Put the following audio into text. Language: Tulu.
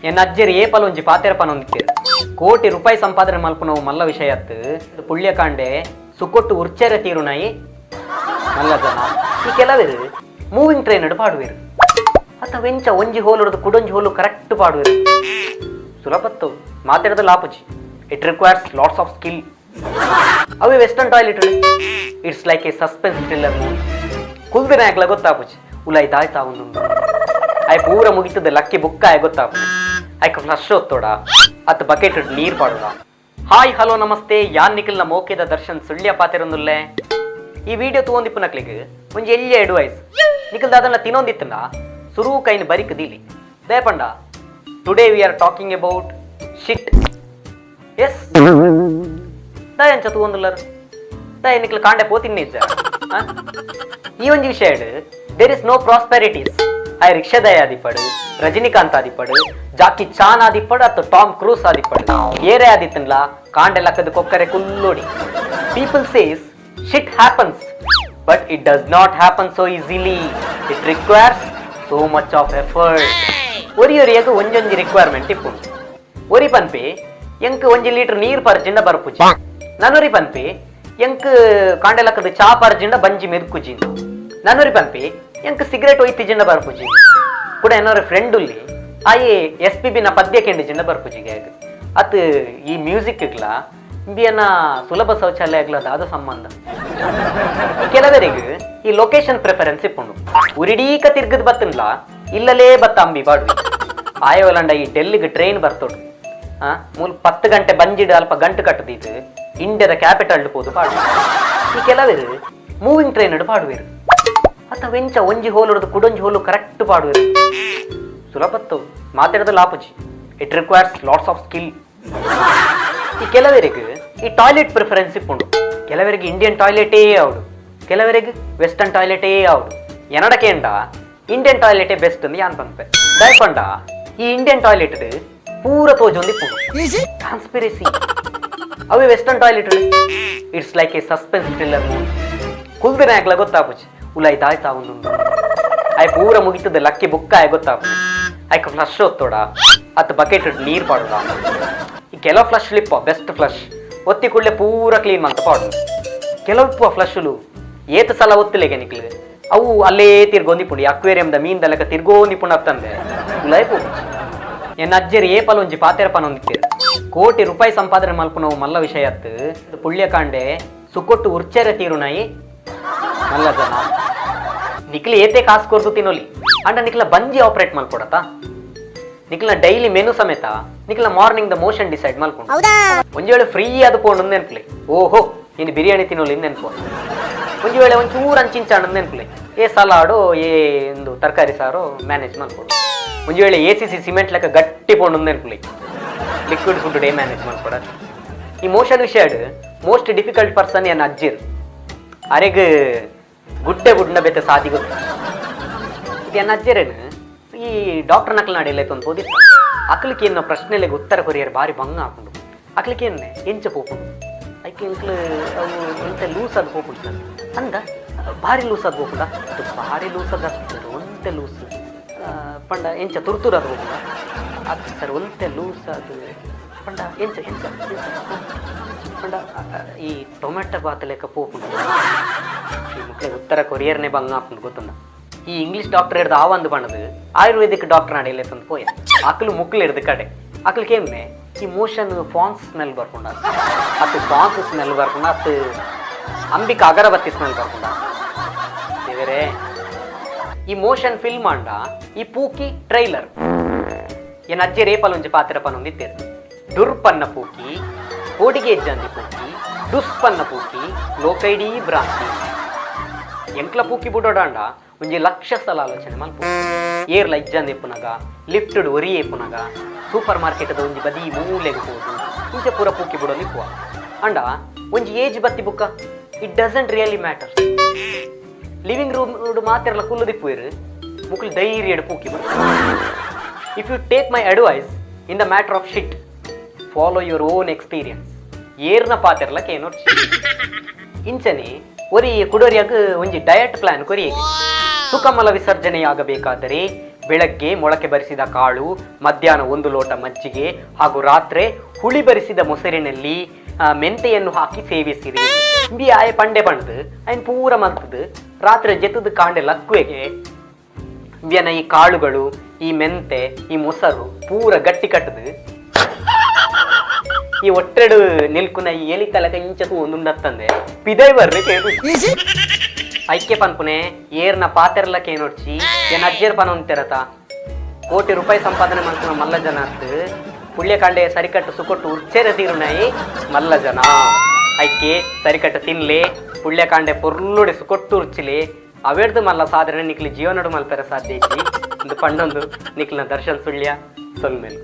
ಎನ್ನ ಅಜ್ಜೆರ್ ಏಪಲ ಒಂಜಿ ಪಾತೆರ ಪನೊಂದಿತ್ತೆರ್. ಕೋಟಿ ರೂಪಾಯಿ ಸಂಪಾದನೆ ಮಲ್ಪುನವು ಮಲ್ಲ ವಿಷಯ ಅತ್ತ್, ಪುಳ್ಯಕಾಂಡೆ ಸುಕೊಟ್ಟು ಉರ್ಚೆರೆ ತೀರುನಾಯಿ ಮಲ್ಲ ಜನ. ಈ ಕೆಲವೆರ್ ಮೂವಿಂಗ್ ಟ್ರೈನ್ ಪಾಡುವೆರ್, ಅತ್ತ ವೆಂಚ ಒಂಜಿ ಹೋಲುಡ್ದು ಕುಡೊಂಜಿ ಹೋಲು ಕರೆಕ್ಟ್ ಪಾಡುವೆರ್. ಸುಲಭತ್ತು ಮಾತೆರ್ದ ಲಾಪುಜಿ. It requires lots of skill. ಅವೆ western toilet, it's like a suspense thriller movie. ಕುಲ್ದಿನ ಯಾಕ್ಲ ಗೊತ್ತಾಪುಜಿ ಉಲಾಯಿ ದಾಯ್ತಾ ಉಂಡು. ಆಯ್ ಪೂರ ಮುಗಿತದ ಲಕ್ಕಿ ಬುಕ್ಕ ಆಯ್ ಗೊತ್ತಾಪುಜಿ. ಐಕ್ ಫ್ಲಶ್ ಒತ್ತೋಡ ಅತ್ ಬಕೆಟ್ ನೀರ್ ಪಾಡೋಡ. Hi, hello, namaste. ಯಾನ್ ನಿಖಿಲ್ನ ಮೋಕೆದ ದರ್ಶನ್ ಸುಳ್ಯ ಪಾತೆರೊಂದುಲ್ಲೆ. ಈ ವಿಡಿಯೋ ತೂವೊಂದಿಪ್ಪುನಕ್ಲೆಗ್ ಒಂಜಿ ಎಲ್ಯ ಅಡ್ವೈಸ್. ನಿಖಲ್ ದಾದನ್ನ ತಿನ್ನೊಂದಿತ್ತಂಡ ಸುರು ಕೈನ್ ಬರಿಕ್ ದೀಲಿ. ದೇಪಂಡ today we are talking about shit. Yes, ದಾಯಂಚ ತೂವೊಂದುಲ್ಲರ್? ದಾಯ ನಿಕ್ಲ ಕಾಂಡೆ ಪೋತಿನ್ನೆ ಇಜ್ಜ? ಈ ಒಂಜಿ ವಿಷಯ, there is no ಪ್ರಾಸ್ಪೆರಿಟೀಸ್. ಆಯ್ ರಿಕ್ಷಾದಯ ಆದಿಪ್ಪಡು, ರಜನಿಕಾಂತ್ ಆದಿಪ್ಪಡು, ಜಾಕಿ ಚಾನ್ ಆದಿಪ್ಪಡು, ಅತ್ತು ಟಾಮ್ ಕ್ರೂಸ್ ಆದಿಪ್ಪಡು, ಏರೇ ಆದಿತ್ತನ್ಲ ಕಾಂಡೆ ಲಕ್ಕದ ಕೊಕ್ಕರೆ ಕುಲ್ಲೋಡಿ. People says shit happens, but it does not happen so easily. It requires so much of effort. ಒರಿ ಒರಿಯಾಗ ಒಂಜೊಂಜಿ ರಿಕ್ವೈರ್ಮೆಂಟ್ ಇಪ್ಪುಂಡು. ಒರಿ ಪನ್ಪಿ ಎಂಕ್ ಒಂಜಿ ಲೀಟರ್ ನೀರ್ ಪರ್ಜಿಂಡ ಬರ್ಪುಜಿ. ನನೊರಿ ಪನ್ಪಿ ಎಂಕ್ ಕಾಂಡೆಲಕ್ಕದ ಚಾ ಪರ್ಜಿಂಡ ಬಂಜಿ ಮೆದುಕುಜಿ. ನನೊರಿ ಪನ್ಪಿ ಎಂಕ್ ಸಿಗರೇಟ್ ಒಯ್ತಿಜಿಂಡ ಬರ್ಪುಜಿ. ಕೂಡ ಏನೋರ ಫ್ರೆಂಡ್ ಉಲ್ಲಿ, ಆಯೆ ಎಸ್ ಪಿ ಬಿ ನ ಪದ್ಯ ಕೆಂಡಿಜಿಂಡ ಬರ್ಪುಜಿ ಗ್ಯಾಗ್. ಅತ್ ಈ ಮ್ಯೂಸಿಕ್ ಇಂಬಿಯನ ಸುಲಭ ಶೌಚಾಲಯಗ್ಲ ದಾದ ಸಂಬಂಧ? ಕೆಲವರಿಗೆ ಈ ಲೊಕೇಶನ್ ಪ್ರಿಫರೆನ್ಸ್ ಇಪ್ಪುಂಡು. ಉರಿಡೀಕ ತಿರ್ಗದ್ ಬತ್ತನ್ಲ ಇಲ್ಲಲೇ ಬತ್ತ ಅಂಬಿ ಪಾಡುವಿ. ಆಯೋಲಂಡ ಈ ಡೆಲ್ಲಿಗೆ ಟ್ರೈನ್ ಬರ್ತೋಡು, ಆ ಮೂಲ್ 10 ಗಂಟೆ ಬಂಜಿಡ್ ಅಲ್ಪ ಗಂಟು ಕಟ್ಟದಿತ್ತು ಇಂಡಿಯಾದ ಕ್ಯಾಪಿಟಲ್ ಪೋದು ಪಾಡು. ಈ ಕೆಲವರು ಮೂವಿಂಗ್ ಟ್ರೈನ್ ಪಾಡುವೆರು, ಅತ್ತ ವೆಂಚ ಒಂಜಿ ಹೋಲುಡ್ದು ಕುಡೊಂಜಿ ಹೋಲು correct ಪಾಡುವೆರು. ಸುಲಭತ್ತು ಮಾತೆರ್ದ ಲಾಪುಜಿ. It requires lots of skill. ಈ ಕೆಲವರಿಗೆ ಈ ಟಾಯ್ಲೆಟ್ ಪ್ರಿಫರೆನ್ಸ್ ಇಪ್ಪುಂಡು. ಕೆಲವರಿಗೆ ಇಂಡಿಯನ್ ಟಾಯ್ಲೆಟೇ ಆವಡು, ಕೆಲವರಿಗೆ ವೆಸ್ಟರ್ನ್ ಟಾಯ್ಲೆಟೇ ಆವಡು. ಎನಡಕೇಂಡ ಇಂಡಿಯನ್ ಟಾಯ್ಲೆಟೇ ಬೆಸ್ಟ್ ಅಂದ್ ಯಾನ್ ಪನ್ಪೆ. ದಾಯಪಂಡ ಈ ಇಂಡಿಯನ್ ಟಾಯ್ಲೆಟ್ ಪೂರ ತೋಜೊಂದು ಇಪ್ಪುಂಡು, ಟ್ರಾನ್ಸ್ಪೆರೆನ್ಸಿ. ಅವೆ western toilet, it's like a suspense thriller movie. ಕುಲ್ದಿನ ಯಾಕ್ಲ ಗೊತ್ತಾಪುಜಿ ಉಲಾಯಿ ದಾಯ್ತಾ ಉಂಡು. ಆಯ್ ಪೂರ ಮುಗಿತದ ಲಕ್ಕಿ ಬುಕ್ಕ ಆಯ್ ಗೊತ್ತಾಪುಜಿ. ಐಕ್ ಫ್ಲಶ್ ಒತ್ತೋಡ ಅತ್ ಬಕೆಟ್ ನೀರ್ ಪಾಡೋಡ. ಈ ಕೆಲವು ಫ್ಲಶ್ ಲಿಪ್ಪ ಬೆಸ್ಟ್ ಫ್ಲಶ್, ಒತ್ತಿ ಕೂಡಲೇ ಪೂರ ಕ್ಲೀನ್ ಮಂತ ಪಾಡು. ಕೆಲವು ಇಪ್ಪುವ ಫ್ಲಶ್ಲು ಏತ ಸಲ ಒತ್ತಲೆಗೆ ನಿಕ್ಲು ಅವು ಅಲ್ಲೇ ತಿರ್ಗೊಂದಿಪ್ಪುಂಡು. ಅಕ್ವೇರಿಯಂದ ಮೀನ್ ಲೆಕ್ಕ ತಿರ್ಗೋಂದಿಪ್ಪುಂಡು ಅತ್ತಂದೆ ಉಲಾಯಿ ಪೋಪುಜಿ. ಎನ್ನ ಅಜ್ಜೆರ್ ಏಪಲ ಒಂಜಿ ಪಾತೆರ ಪನೊಂದಿತ್ತೆರ್. ಕೋಟಿ ರೂಪಾಯಿ ಸಂಪಾದನೆ ಮಲ್ಪುನವು ಮಲ್ಲ ವಿಷಯ ಅತ್ತ್, ಪುಳ್ಯಕಾಂಡೆ ಸುಕೊಟ್ಟು ಉರ್ಚೆರೆ ತೀರುನಾಯಿ ಮಲ್ಲ ಜನ. ನಿಕ್ಲ ಏತೆ ಕಾಸು ಕೊರ್ದು ತಿನ್ನೊಲಿ, ಅಂಡ ನಿಕ್ಲ ಬಂಜಿ ಆಪರೇಟ್ ಮಲ್ಪೊಡತ? ನಿಕ್ಲ ಡೈಲಿ ಮೆನು ಸಮೇತ ನಿಕ್ಲ ಮಾರ್ನಿಂಗ್ the motion decide ಮಲ್ಕೊಂಡು ಒಂಜಿ ವೇಳೆ ಫ್ರೀ ಅದು ಪೋಂಡು ನೆನ್ಪುಲೆ, ಓಹೋ ನೀನು ಬಿರಿಯಾನಿ ತಿನ್ನೋಲಿ ನೆನ್ಪು. ಒಂಜಿ ವೇಳೆ ಒಂಚೂರು ಅಂಚಿಂಚಾಣ ನೆನ್ಪುಲೆ, ಏ ಸಲಾಡು ಏ ಒಂದು ತರಕಾರಿ ಸಾರು ಮ್ಯಾನೇಜ್ ಮಲ್ಪೊಡು. ಒಂಜಿ ವೇಳೆ ಎ ಸಿ ಸಿ ಸಿಮೆಂಟ್ ಲೆಕ್ಕ ಗಟ್ಟಿ ಪೋಂಡು ನೆನ್ಪುಲೆ, ಲಿಕ್ವಿಡ್ ಫುಡ್ ಡೇ ಮ್ಯಾನೇಜ್ ಮಲ್ಪೊಡ. ಈ ಮೋಷನ್ ವಿಷಯ ಮೋಸ್ಟ್ ಡಿಫಿಕಲ್ಟ್ ಪರ್ಸನ್ ಎನ್ ಅಜ್ಜಿರ್. ಅರೆಗ್ ಗುಡ್ಡೆ ಗುಡ್ನ ಬೇತೆ ಸಾದಿ ಗೊತ್ತು. ಇದು ಎನ್ನ ಅಜ್ಜರೇನು ಈ ಡಾಕ್ಟರ್ ನಕಲ್ ನಾಡಿಲ್ಲ ಒಂದು ಪೋದಿತ್ತು. ಅಕ್ಲಿಕ್ಕೆ ಎನ್ನ ಪ್ರಶ್ನೆಲೆಗೆ ಉತ್ತರ ಕೊರಿಯರ್ ಬಾರಿ ಬಂಗ ಹಾಕೊಂಡು. ಅಕ್ಲಿಕ್ಕೆ ಎನ್ನೆ ಎಂಚ ಪೋಪುಂಡು? ಐಕೆ ಎಂಕ್ಲು ಅವು ಎಂತ ಲೂಸ್ ಅದು ಪೋಪುಂಡು ಸರ್ ಅಂದ. ಭಾರಿ ಲೂಸ್ ಅದು ಪೋಪುಂಡ? ಅದು ಭಾರಿ ಲೂಸ್ ಅದ ಸರ್, ಒಂತೆ ಲೂಸ್. ಪಂಡ ಎಂಚ ತುರ್ತುರು ಅದು ಪೋಪುಂಡ? ಅದು ಸರ್, ಒಂತೆ ಲೂಸ್ ಅದು. ಪಂಡ ಎಂಚ ಎಂಚ ಎಂಚ? ಪಂಡ ಈ ಟೊಮೆಟೊ ಬಾತ್ ಲೆಕ್ಕ ಪೋಪುಂಡು. ಈ ಮಕ್ಳಿಗೆ ಉತ್ತರ ಕೊರಿಯರ್ನೇ ಬಂಗ ಹಾಕೊಂಡು ಗೊತ್ತುಂಡ. ಈ ಇಂಗ್ಲಿಷ್ ಡಾಕ್ಟರ್ ಹಿಡ್ದು ಆ ಒಂದು ಬಣ್ಣದು ಆಯುರ್ವೇದಿಕ್ ಡಾಕ್ಟರ್ ನಾಡಿಲ್ಲ ತಂದು ಪೋಯ. ಅಕ್ಲು ಮುಕ್ಲು ಹಿಡ್ದು ಕಡೆ ಅಕ್ಲಿಗೆ ಏಮ್ನೆ ಈ ಮೋಷನ್ ಫಾನ್ಸ್ ಸ್ಮೆಲ್ ಬರ್ಕೊಂಡ, ಅತ್ತು ಫಾನ್ಸ್ ಸ್ಮೆಲ್ ಬರ್ಕೊಂಡ, ಅತ್ತು ಅಂಬಿಕಾ ಅಗರಬತ್ತಿ ಸ್ಮೆಲ್ ಬರ್ಕೊಂಡ. ದೇವರೇ, ಈ ಮೋಷನ್ ಫಿಲ್ಮ್ ಅಂಡ ಈ ಪೂಕಿ ಟ್ರೈಲರ್. ಏನ್ ಅಜ್ಜಿ ರೇಪಲ್ ಒಂಜಿ ಪಾತ್ರ ಪನೊಂದಿತ್ತೇರು. ದುರ್ಪನ್ನ ಪೂಕಿ, ಕೋಡಿಗೆ ಎಜ್ಜಂದಿ ಪೂಕಿ, ದುಸ್ಪನ್ನ ಪೂಕಿ, ಲೋಕೈಡೀ ಭ್ರಾಂತಿ. ಎಂಕ್ಲ ಪೂಕಿ ಬುಡೋಡಾಂಡ ಒಂಜಿ ಲಕ್ಷ ಸಲ ಆಲೋಚನೆ ಮಲ್ಪು. ಏರ್ಲ ಇಜ್ಜಂದೆ ಇಪ್ಪುನಗ, ಲಿಫ್ಟ್ ಒರಿ ಇಪ್ಪುನಗ, ಸೂಪರ್ ಮಾರ್ಕೆಟ್ ಒಂಜಿ ಬದಿ ಮೂಲೆಗೆ ಪೋದು ಇಂಚ ಪೂರ ಪೂಕಿ ಬುಡೋದು ಇಪ್ಪುವ. ಅಂಡ ಒಂಜಿ ಏಜ್ ಬತ್ತಿ ಬುಕ್ಕ it doesn't really matter. Living room ಮಾತೆರ್ಲ ಕುಲ್ಲುದಿಪ್ಪುವೆರ್, ಮುಕ್ಲು ಧೈರ್ಯಡ್ ಪೂಕಿ. If you take my advice in the matter of shit, follow your own experience. ಏರ್ನ ಪಾತೆರ್ಲ ಕೇನೊರ್ಚಿ. ಇಂಚನೆ ಒರಿ ಕುಡೋರಿಯಾಗ ಒಂಜಿ ಡಯಟ್ ಪ್ಲಾನ್ ಕೊರಿಯೆಗೆ. ಸುಖಮಲ ವಿಸರ್ಜನೆಯಾಗಬೇಕಾದರೆ ಬೆಳಗ್ಗೆ ಮೊಳಕೆ ಬರಿಸಿದ ಕಾಳು, ಮಧ್ಯಾಹ್ನ ಒಂದು ಲೋಟ ಮಜ್ಜಿಗೆ ಹಾಗೂ ರಾತ್ರಿ ಹುಳಿ ಬರಿಸಿದ ಮೊಸರಿನಲ್ಲಿ ಮೆಂತೆಯನ್ನು ಹಾಕಿ ಸೇವಿಸಿರಿ. ಇಂಬಿ ಆಯೆ ಪಂಡೆ ಪಂಡ್ದು ಅಯ್ನ್ ಪೂರ ಮಲ್ತದು ರಾತ್ರಿ ಜೆತ್ತದ ಕಾಂಡೆ ಲಕ್ಕುವೆಗೆ ಇಂಬಿಯನ ಈ ಕಾಳುಗಳು, ಈ ಮೆಂತೆ, ಈ ಮೊಸರು ಪೂರ ಗಟ್ಟಿ ಕಟ್ಟದು ಈ ಒಟ್ಟೆಡು ನಿಲ್ಕುನ ಈ ಎಲಿ ತಲಕ ಇಂಚತು ಒಂದುಂಡತ್ತಂದೆ ಪಿದೈ ಬರ್ರಿ ಕೇಳು. ಐಕ್ಯ ಪನ್ಪುನೆ ಏರ್ನ ಪಾತೆರ್ಲ ಕೇನೊಡ್ಚಿ. ಏನ್ ಅಜ್ಜೇರ್ ಪನೊಂತೆರತ, ಕೋಟಿ ರೂಪಾಯಿ ಸಂಪಾದನೆ ಮಲ್ಪುನ ಮಲ್ಲ ಜನ ಅತ್ತು, ಪುಳ್ಯಕಾಂಡೆ ಸರಿಕಟ್ಟು ಸುಕೊಟ್ಟು ಉರ್ಚೆರ ತೀರುನಾಯಿ ಮಲ್ಲ ಜನ. ಐಕೆ ಸರಿಕಟ್ಟು ತಿನ್ಲೆ, ಪುಳ್ಯಕಾಂಡೆ ಪೊರ್ಲುಡೆ ಸುಕೊಟ್ಟು ಉರ್ಚಿಲೆ. ಅವೆಡ್ದು ಮಲ್ಲ ಸಾಧನೆ ನಿಕ್ಲಿ ಜೀವನಡು ಮಲ್ಪೆರ ಸಾಧ್ಯ ಐತಿ. ಒಂದು ಪಂಡೊಂದು ನಿಕ್ಲಿನ ದರ್ಶನ್ ಸುಳ್ಯ ಸೊಲ್ಮೇಲು.